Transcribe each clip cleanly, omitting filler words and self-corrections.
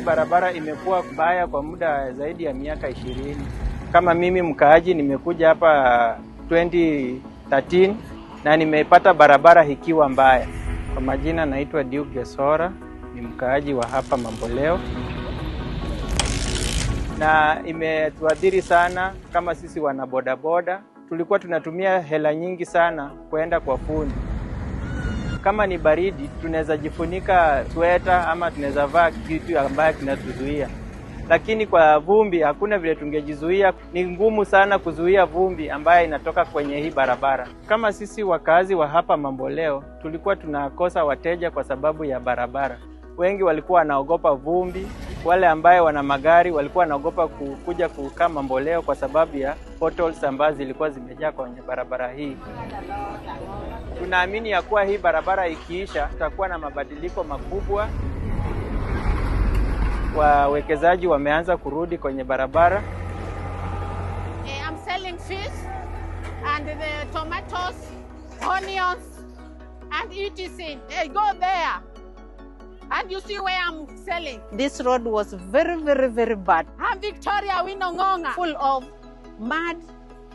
Barabara imekuwa mbaya kwa muda zaidi ya miaka 20. Kama mimi mkaaji nimekuja hapa 2013 na nimepata barabara ikiwa mbaya. Kwa majina naitwa Duke Gesora, ni mkaaji wa hapa Mamboleo, na imetuadhiri sana kama sisi wana bodaboda. Tulikuwa tunatumia hela nyingi sana kwenda kwa fundi. Kama ni baridi tunaweza jifunika sweta ama tunaweza vaa kitu ambayo kinatuzuia, lakini kwa vumbi hakuna vile tungejizuia. Ni ngumu sana kuzuia vumbi ambayo inatoka kwenye hii barabara. Kama sisi wakazi wa hapa Mamboleo tulikuwa tunakosa wateja kwa sababu ya barabara. Wengi walikuwa wanaogopa vumbi, wale ambaye wana magari walikuwa wanaogopa kuja kukaa Mamboleo kwa sababu ya potholes ambazo zilikuwa zimejaa kwenye barabara hii. Tunaamini ya kuwa hii barabara ikiisha tutakuwa na mabadiliko makubwa. Wawekezaji wameanza kurudi kwenye barabara. I'm selling fish and the tomatoes, onions and etc. Hey, go there and you see where I'm selling. This road was very, very, very bad. I'm Victoria Winongonga. Full of mud,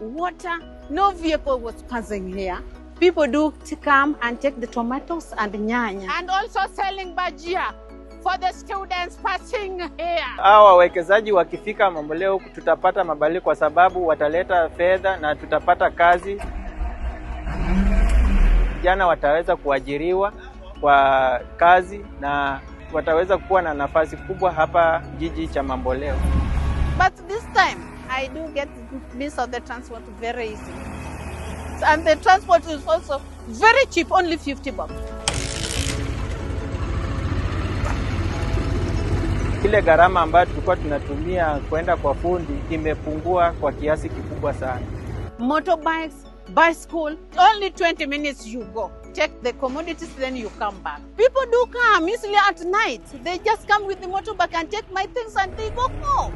water. No vehicle was passing here. People do come and take the tomatoes and nyanya. And also selling bajia for the students passing here. Hawa wawekezaji wakifika Mamboleo tutapata mabadiliko kwa sababu wataleta fedha na tutapata kazi. Vijana wataweza kuajiriwa kwa kazi na wataweza kuwa na nafasi kubwa hapa jiji cha Mamboleo. But this time I do get means of the transport very easy. And the transport is also very cheap, only 50 bob. Ile gharama ambayo tulikuwa tunatumia kwenda kwa fundi imepungua kwa kiasi kikubwa sana. Motorbikes, bicycle, only 20 minutes you go. Take the commodities, then you come back. People do come easily at night. They just come with the motorbike and take my things and they go home.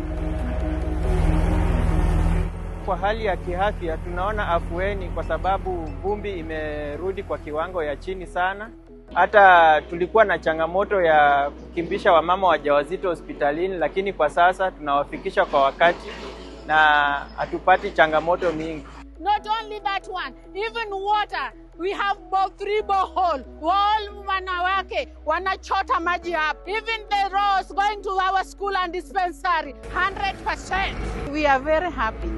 Kwa hali ya kiafya tunaona afueni kwa sababu vumbi imerudi kwa kiwango ya chini sana. Hata tulikuwa na changamoto ya kukimbisha wamama wajawazito hospitalini, lakini kwa sasa tunawafikisha kwa wakati na hatupati changamoto mingi. Not only that one, even water. We have about 3 borehole. All wanawake wanachota maji hapa. Even the roads going to our school and dispensary, 100%. We are very happy.